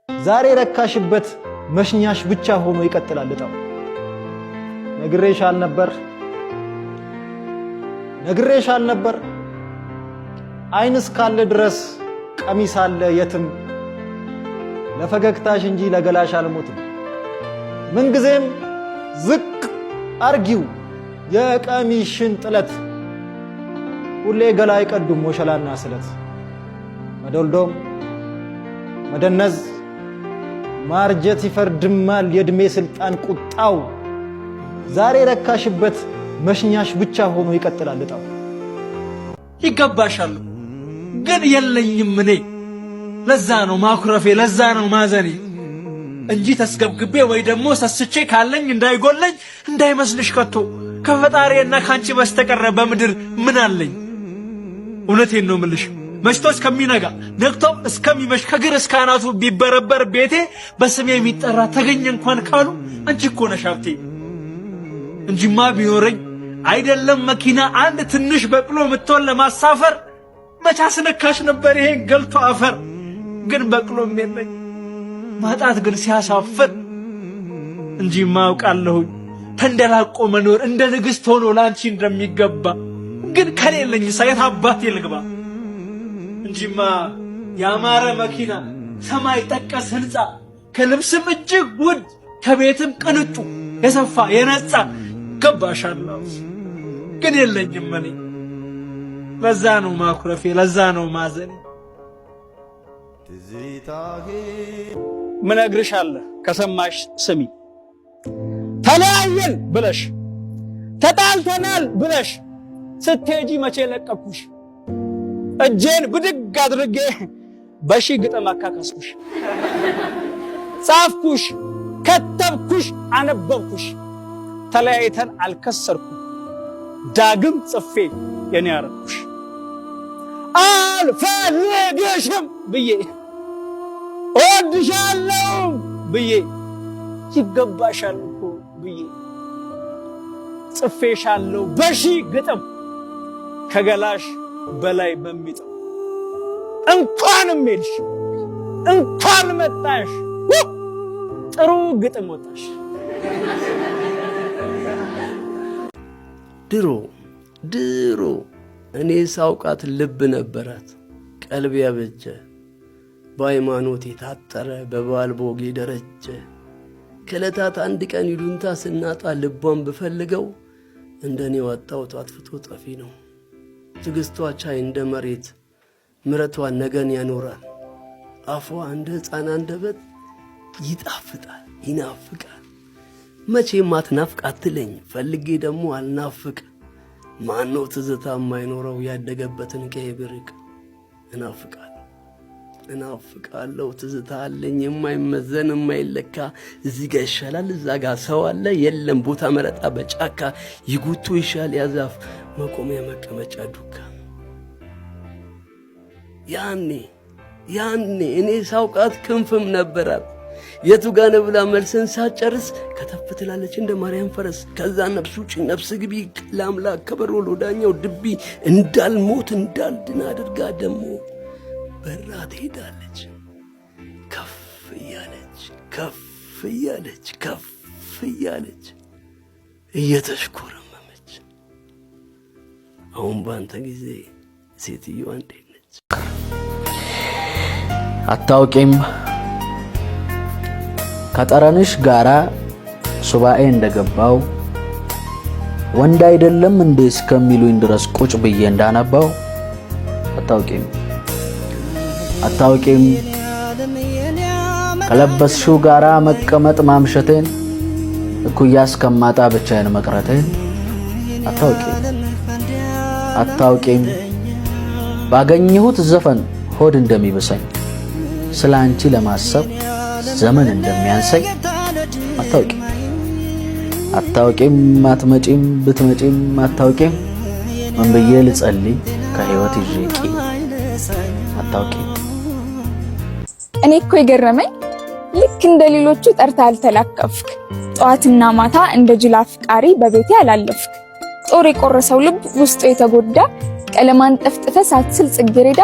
ዛሬ ረካሽበት መሽኛሽ ብቻ ሆኖ ይቀጥላል እጣው። ነግሬሽ አልነበር፣ ነግሬሽ አልነበር፣ አይን እስካለ ድረስ ቀሚስ አለ የትም፣ ለፈገግታሽ እንጂ ለገላሽ አልሞትም። ምንጊዜም ዝቅ አርጊው የቀሚሽን ጥለት፣ ሁሌ ገላ አይቀዱም ወሸላና ስለት። መዶልዶም መደነዝ ማርጀት ይፈርድማል የእድሜ ስልጣን ቁጣው። ዛሬ ረካሽበት መሽኛሽ ብቻ ሆኖ ይቀጥላል እጣው። ይገባሻል፣ ግን የለኝም እኔ። ለዛ ነው ማኩረፌ፣ ለዛ ነው ማዘኔ እንጂ ተስገብግቤ ወይ ደግሞ ሰስቼ ካለኝ እንዳይጎለኝ እንዳይመስልሽ ከቶ። ከፈጣሪና ካንቺ በስተቀረ በምድር ምን አለኝ? እውነቴን ነው ምልሽ። መሽቶ እስከሚነጋ ነግቶ እስከሚመሽ ከግር እስከ አናቱ ቢበረበር ቤቴ በስሜ የሚጠራ ተገኘ እንኳን ካሉ አንቺ እኮ ነሽ ሀብቴ። እንጂማ ቢኖረኝ አይደለም መኪና አንድ ትንሽ በቅሎ ምትሆን ለማሳፈር መች አስነካሽ ነበር ይሄን ገልቶ አፈር። ግን በቅሎም የለኝ፣ ማጣት ግን ሲያሳፍር። እንጂማ አውቃለሁኝ ተንደላቆ መኖር እንደ ንግሥት ሆኖ ላንቺ እንደሚገባ፣ ግን ከሌለኝ ሳየት አባቴ ልግባ? እንጂማ ያማረ መኪና፣ ሰማይ ጠቀስ ህንፃ፣ ከልብስም እጅግ ውድ፣ ከቤትም ቅንጡ የሰፋ የነጻ፣ ገባሻለሁ፣ ግን የለኝም እኔ። ለዛ ነው ማኩረፌ፣ ለዛ ነው ማዘኔ። ምነግርሻለሁ ከሰማሽ ስሚ። ተለያየን ብለሽ፣ ተጣልተናል ብለሽ ስትሄጂ መቼ ለቀኩሽ? እጄን ብድግ አድርጌ በሺ ግጥም አካካስኩሽ። ጻፍኩሽ፣ ከተብኩሽ፣ አነበብኩሽ። ተለያይተን አልከሰርኩም። ዳግም ጽፌ የኔ ያረኩሽ። አልፈልግሽም ብዬ፣ እወድሻለሁ ብዬ፣ ይገባሻል እኮ ብዬ ጽፌሻለሁ በሺ ግጥም ከገላሽ በላይ በሚጥም። እንኳንም ሄድሽ እንኳን መጣሽ፣ ጥሩ ግጥም ወጣሽ። ድሮ ድሮ እኔ ሳውቃት ልብ ነበራት፣ ቀልብ ያበጀ፣ በሃይማኖት የታጠረ፣ በባል ቦግ የደረጀ። ከዕለታት አንድ ቀን ይሉንታ ስናጣ ልቧን ብፈልገው እንደ እኔ ወጣው አጥፍቶ ጠፊ ነው። ትዕግስቷ ቻይ እንደ መሬት፣ ምረቷ ነገን ያኖራል። አፏ እንደ ሕፃን አንደበት ይጣፍጣል፣ ይናፍቃል። መቼም አትናፍቅ አትለኝ፣ ፈልጌ ደግሞ አልናፍቅ። ማነው ትዝታ የማይኖረው ያደገበትን ቀዬ ብርቅ? እናፍቃለሁ፣ እናፍቃለሁ። ትዝታ አለኝ የማይመዘን የማይለካ። እዚህ ጋ ይሻላል እዛ ጋ ሰው አለ የለም ቦታ መረጣ በጫካ። ይጉቱ ይሻል ያዛፍ መቆሚያ መቀመጫ ዱካ። ያኔ ያኔ እኔ ሳውቃት ክንፍም ነበራት። የቱ ጋ ነው ብላ መልስን ሳጨርስ ከተፍ ትላለች እንደ ማርያም ፈረስ። ከዛ ነፍስ ውጭ ነፍስ ግቢ ለአምላክ ከበሮ ለዳኛው ድቢ፣ እንዳልሞት እንዳልድን አድርጋ ደግሞ በራ ትሄዳለች። ከፍ እያለች ከፍ እያለች ከፍ እያለች እየተሽኮረመመች። አሁን በአንተ ጊዜ ሴትዮዋ እንዴት ነች? አታውቂም፣ ከጠረንሽ ጋራ ሱባኤ እንደገባው፣ ወንድ አይደለም እንዴ እስከሚሉኝ ድረስ ቁጭ ብዬ እንዳነባው አታውቂም። አታውቂም፣ ከለበስሽው ጋራ መቀመጥ ማምሸቴን፣ እኩያ እስከማጣ ብቻዬን መቅረቴን አታውቂም። አታውቂም፣ ባገኘሁት ዘፈን ሆድ እንደሚብሰኝ፣ ስለ አንቺ ለማሰብ ዘመን እንደሚያንሰኝ አታውቂም። አታውቂም፣ አትመጪም፣ ብትመጪም አታውቂም፣ ምን ብዬ ልጸልይ ከህይወት ይዤ ቂም አታውቂም። እኔ እኮ የገረመኝ ልክ እንደ ሌሎቹ ጠርታ አልተላከፍክ፣ ጠዋትና ማታ እንደ ጅል አፍቃሪ በቤቴ አላለፍክ። ጦር የቆረሰው ልብ ውስጡ የተጎዳ፣ ቀለማን ጠፍጥፈ ሳትስል ጽጌረዳ፣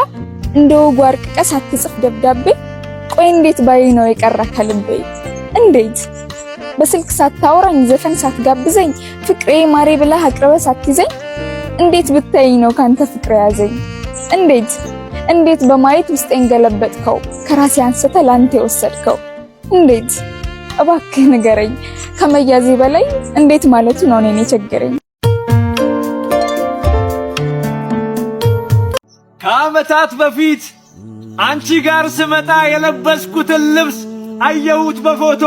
እንደ ወጉ አርቅቀ ሳትጽፍ ደብዳቤ፣ ቆይ እንዴት ባይ ነው የቀረ ከልቤ? እንዴት በስልክ ሳታወራኝ ዘፈን ሳትጋብዘኝ ፍቅሬ ማሬ ብለህ አቅርበህ ሳትይዘኝ እንዴት ብታየኝ ነው ካንተ ፍቅር የያዘኝ? እንዴት እንዴት በማየት ውስጤን ገለበጥከው ከራሴ አንስተህ ላንተ የወሰድከው? እንዴት እባክህ ንገረኝ፣ ከመያዜ በላይ እንዴት ማለቱ ነው እኔን የቸገረኝ። ከዓመታት በፊት አንቺ ጋር ስመጣ የለበስኩትን ልብስ አየሁት በፎቶ።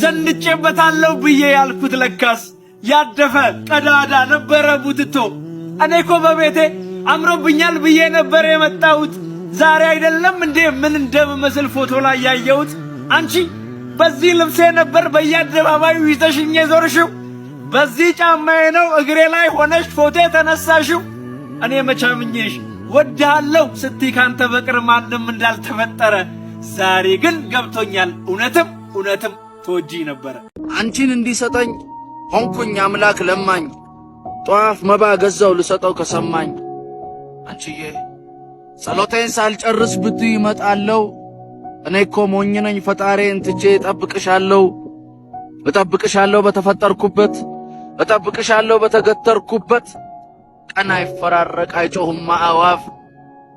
ዘንጬበታለሁ ብዬ ያልኩት ለካስ ያደፈ ቀዳዳ ነበረ ቡትቶ። እኔ እኮ በቤቴ አምሮብኛል ብዬ ነበር የመጣሁት። ዛሬ አይደለም እንዴ ምን እንደምመስል ፎቶ ላይ ያየሁት? አንቺ በዚህ ልብሴ ነበር በየአደባባዩ ይዘሽኝ የዞርሽው። በዚህ ጫማዬ ነው እግሬ ላይ ሆነሽ ፎቶ የተነሳሽው። እኔ መቻምኜሽ ወድሃለሁ ስትይ ካንተ በቀር ማንም እንዳልተፈጠረ ዛሬ ግን ገብቶኛል። እውነትም እውነትም ትወጂኝ ነበረ። አንቺን እንዲሰጠኝ ሆንኩኝ አምላክ ለማኝ፣ ጧፍ መባ ገዛው ልሰጠው ከሰማኝ። አንቺዬ ጸሎቴን ሳልጨርስ ብትይ እመጣለሁ። እኔ እኮ ሞኝ ነኝ፣ ፈጣሪን ትቼ እጠብቅሻለሁ። እጠብቅሻለሁ በተፈጠርኩበት፣ እጠብቅሻለሁ በተገተርኩበት። ቀን አይፈራረቅ አይጮህማ አዋፍ፣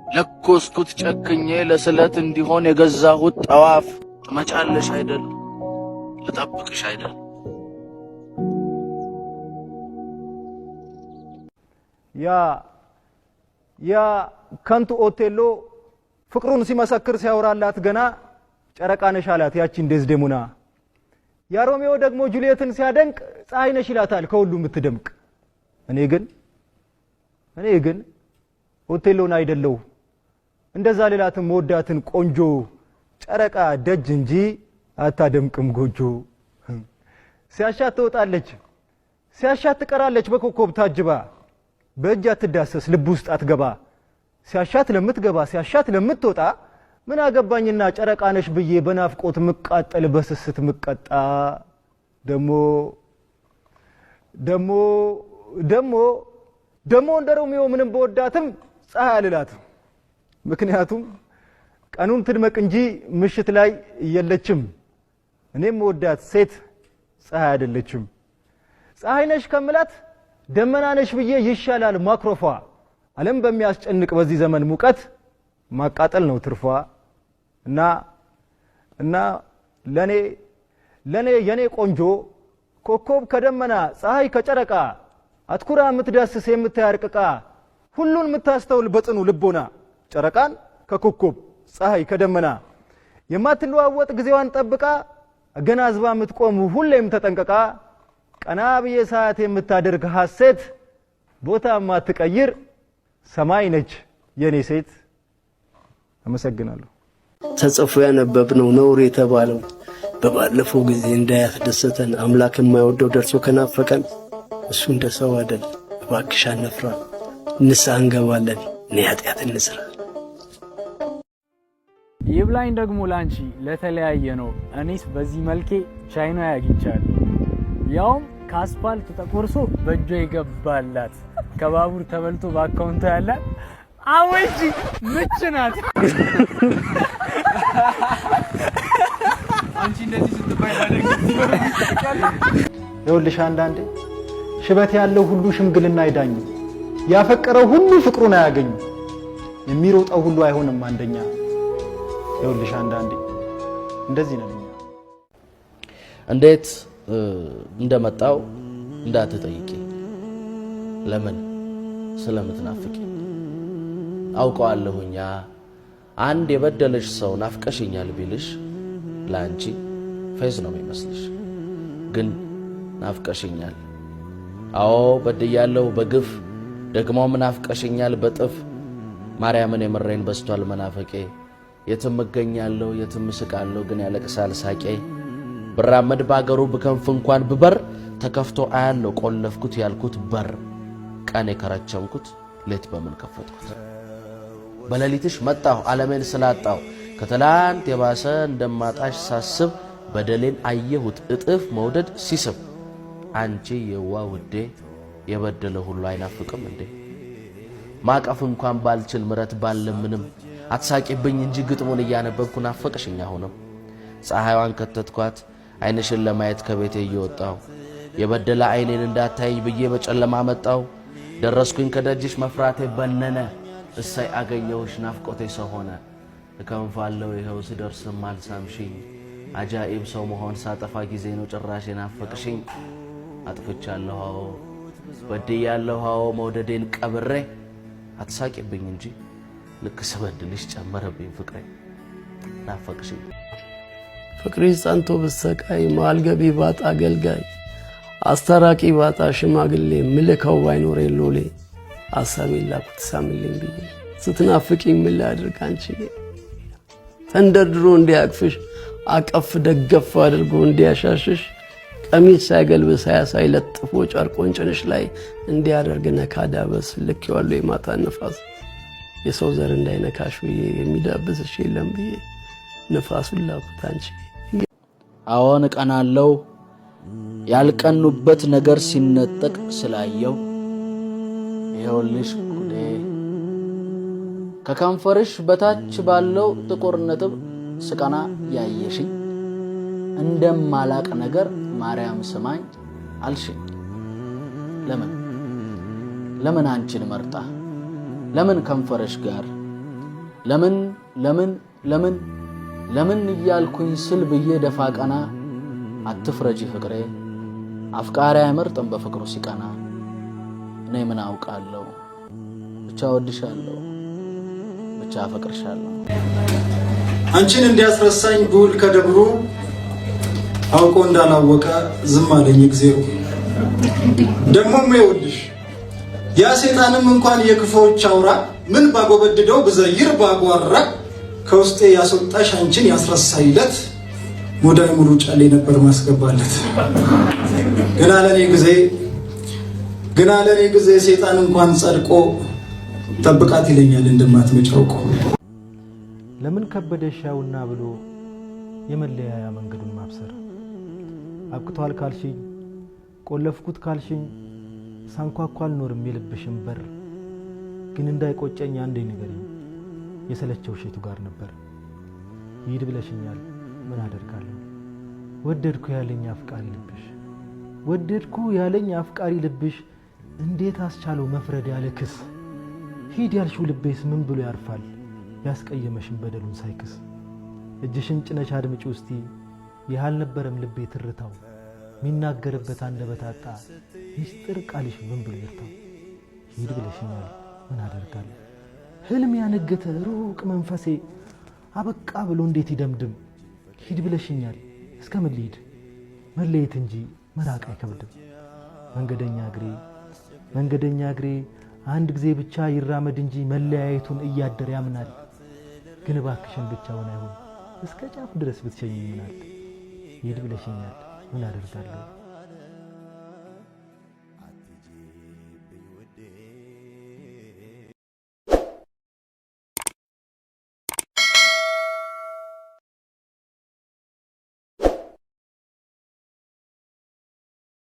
ለኮስኩት ጨክኜ ለስለት እንዲሆን የገዛሁት ጠዋፍ። ትመጫለሽ አይደል ልጠብቅሽ አይደል? ያ ያ ከንቱ ኦቴሎ ፍቅሩን ሲመሰክር ሲያወራላት ገና ጨረቃ ነሽ አላት ያቺን ዴዝዴሞና። ያ ሮሜዮ ደግሞ ጁልየትን ሲያደንቅ ፀሐይ ነሽ ይላታል ከሁሉ የምትደምቅ። እኔ ግን እኔ ግን ኦቴሎን አይደለሁ፣ እንደዛ ሌላትም መወዳትን ቆንጆ ጨረቃ ደጅ እንጂ አታደምቅም ጎጆ። ሲያሻት ትወጣለች፣ ሲያሻት ትቀራለች በኮከብ ታጅባ፣ በእጅ አትዳሰስ ልብ ውስጥ አትገባ። ሲያሻት ለምትገባ ሲያሻት ለምትወጣ ምን አገባኝና ጨረቃ ነሽ ብዬ በናፍቆት ምቃጠል በስስት ምቀጣ። ደሞ ደሞ ደሞ ደሞ እንደ ሮሜዮ ምንም በወዳትም ፀሐይ አልላትም። ምክንያቱም ቀኑን ትድመቅ እንጂ ምሽት ላይ የለችም። እኔም መወዳት ሴት ፀሐይ አይደለችም። ፀሐይ ነሽ ከምላት ደመና ነሽ ብዬ ይሻላል ማክሮፏ። ዓለም በሚያስጨንቅ በዚህ ዘመን ሙቀት ማቃጠል ነው ትርፏ። እና እና ለኔ ለኔ የኔ ቆንጆ ኮከብ ከደመና ፀሐይ ከጨረቃ አትኩራ የምትዳስስ የምታያርቅቃ ሁሉን የምታስተውል በጽኑ ልቦና ጨረቃን ከኮከብ ፀሐይ ከደመና የማትለዋወጥ ጊዜዋን ጠብቃ አገናዝባ የምትቆም ሁሌም ተጠንቀቃ ቀና ብዬ ሰዓት የምታደርግ ሐሴት ቦታ የማትቀይር ሰማይ ነች የኔ ሴት። አመሰግናለሁ። ተጽፎ ያነበብነው ነውር የተባለው በባለፈው ጊዜ እንዳያስደሰተን አምላክ የማይወደው ደርሶ ከናፈቀን እሱ እንደ ሰው አይደል። እባክሽ አንፍራ፣ ንስሐ እንገባለን፣ እኔ ኃጢአት እንስራ። ይብላኝ ደግሞ ላንቺ ለተለያየ ነው። እኔስ በዚህ መልኬ ቻይና ያግኝቻለሁ። ያውም ከአስፋልት ተቆርሶ በእጇ ይገባላት ከባቡር ተበልቶ በአካውንቷ ያላት አወጂ ምች ናት። አንቺ እንደዚህ ስትባይ ይኸውልሽ አንዳንዴ ሽበት ያለው ሁሉ ሽምግልና አይዳኝም። ያፈቀረው ሁሉ ፍቅሩን አያገኝም። የሚሮጠው ሁሉ አይሆንም አንደኛ። ይኸውልሽ አንዳንዴ እንደዚህ ነን እኛ። እንዴት እንደመጣው እንዳትጠይቂ፣ ለምን ስለምትናፍቂ አውቀዋለሁኛ። አንድ የበደለሽ ሰው ናፍቀሽኛል ቢልሽ ለአንቺ ፌዝ ነው የሚመስልሽ፣ ግን ናፍቀሽኛል፣ አዎ በድያለሁ በግፍ ደግሞም ናፍቀሽኛል በጥፍ፣ ማርያምን የምሬን በዝቷል መናፈቄ፣ የትም እገኛለሁ የትም እስቃለሁ ግን ያለቅሳል ሳቄ፣ ብራመድ ባገሩ ብከንፍ እንኳን ብበር፣ ተከፍቶ አያለሁ ቆለፍኩት ያልኩት በር፣ ቀን የከረቸምኩት ሌት በምን ከፈትኩት፣ በሌሊትሽ መጣሁ ዓለሜን ስላጣሁ፣ ከትላንት የባሰ እንደማጣሽ ሳስብ፣ በደሌን አየሁት እጥፍ መውደድ ሲስብ፣ አንቺ የዋ ውዴ የበደለ ሁሉ አይናፍቅም እንዴ? ማቀፍ እንኳን ባልችል ምረት ባልለምንም፣ አትሳቂብኝ እንጂ ግጥሙን እያነበብኩ ናፈቅሽኝ። አሁንም ፀሐይዋን ከተትኳት ዓይንሽን ለማየት ከቤቴ እየወጣሁ የበደለ ዓይኔን እንዳታይኝ ብዬ በጨለማ መጣሁ። ደረስኩኝ ከደጅሽ መፍራቴ በነነ። እሰይ አገኘሁሽ ናፍቆቴ ሰው ሆነ። እከንፋለሁ ይኸው ስደርስም አልሳምሽኝ። አጃኢብ ሰው መሆን ሳጠፋ ጊዜ ነው ጭራሽ የናፈቅሽኝ። አጥፍቻለሁ አዎ በድያለሁ አዎ መውደዴን ቀብሬ። አትሳቂብኝ እንጂ ልክ ስበድልሽ ጨመረብኝ ፍቅሬ። ናፈቅሽኝ። ፍቅሬ ጸንቶ ብሰቃይ መሃል ገቢ ባጣ አገልጋይ አስታራቂ ባጣ ሽማግሌ ምልከው ባይኖር ሎሌ አሳቤን ላኩት ሳምልኝ ብዬ ስትናፍቂኝ ምን ላድርግ አንቺዬ ተንደርድሮ እንዲያቅፍሽ አቀፍ ደገፍ አድርጎ እንዲያሻሽሽ ቀሚስ ሳይገልብ ሳያሳይ ለጥፎ ጨርቆን ጭንሽ ላይ እንዲያደርግ ነካ ዳበስ ልኬዋለሁ የማታ ነፋስ የሰው ዘር እንዳይነካሽ ብዬ የሚዳብስሽ የለም ብዬ ነፋሱን ላኩት አንቺ። አዎን እቀናለሁ፣ ያልቀኑበት ነገር ሲነጠቅ ስላየው። ይኸውልሽ ጉዴ፣ ከከንፈርሽ በታች ባለው ጥቁር ነጥብ ስቀና ያየሽኝ እንደማላቅ ነገር ማርያም ስማኝ አልሽኝ። ለምን ለምን አንቺን መርጣ፣ ለምን ከንፈርሽ ጋር፣ ለምን ለምን ለምን ለምን እያልኩኝ ስል ብዬ ደፋ ቀና። አትፍረጂ ፍቅሬ፣ አፍቃሪ አይመርጥም በፍቅሩ ሲቀና። እኔ ምን አውቃለሁ፣ ብቻ ወድሻለሁ፣ ብቻ አፈቅርሻለሁ። አንቺን እንዲያስረሳኝ ብውል ከደብሩ አውቆ እንዳላወቀ ዝም አለኝ እግዜሩ። ደግሞም ይኸውልሽ ያ ሴጣንም እንኳን የክፉዎች አውራ ምን ባጎበድደው ብዘይር ባጓራ ከውስጤ ያስወጣሽ አንቺን ያስረሳይለት ሙዳይ ሙሉ ጨሌ ነበር ማስገባለት። ግና ለኔ ጊዜ ግና ለኔ ጊዜ ሴጣን እንኳን ጸድቆ ጠብቃት ይለኛል እንደማትመጭ አውቆ። ለምን ከበደሽ ያውና ብሎ የመለያያ መንገዱን ማብሰር፣ አብቅቷል ካልሽኝ፣ ቆለፍኩት ካልሽኝ፣ ሳንኳኳ አልኖርም የልብሽን በር። ግን እንዳይቆጨኝ አንዴ ንገሪኝ የሰለቸው ሼቱ ጋር ነበር። ይሂድ ብለሽኛል ምን አደርጋለሁ? ወደድኩ ያለኝ አፍቃሪ ልብሽ፣ ወደድኩ ያለኝ አፍቃሪ ልብሽ እንዴት አስቻለው መፍረድ ያለ ክስ? ሂድ ያልሽው ልቤስ ምን ብሎ ያርፋል ያስቀየመሽን በደሉን ሳይክስ? እጅሽን ጭነሽ አድምጪው እስቲ ይህ አልነበረም ልቤ ትርታው፣ ሚናገርበት አንደበት አጣ ሚስጥር ቃልሽ ምን ብሎ ይርታው? ሂድ ብለሽኛል ምን አደርጋለሁ? ህልም ያነገተ ሩቅ መንፈሴ አበቃ ብሎ እንዴት ይደምድም? ሂድ ብለሽኛል እስከ ምን ልሂድ? መለየት እንጂ መራቅ አይከብድም። መንገደኛ እግሬ መንገደኛ እግሬ አንድ ጊዜ ብቻ ይራመድ እንጂ መለያየቱን እያደር ያምናል። ግን እባክሽን ብቻውን አይሁን እስከ ጫፍ ድረስ ብትሸኚኝ ምናል? ሂድ ብለሽኛል ምን አደርጋለሁ?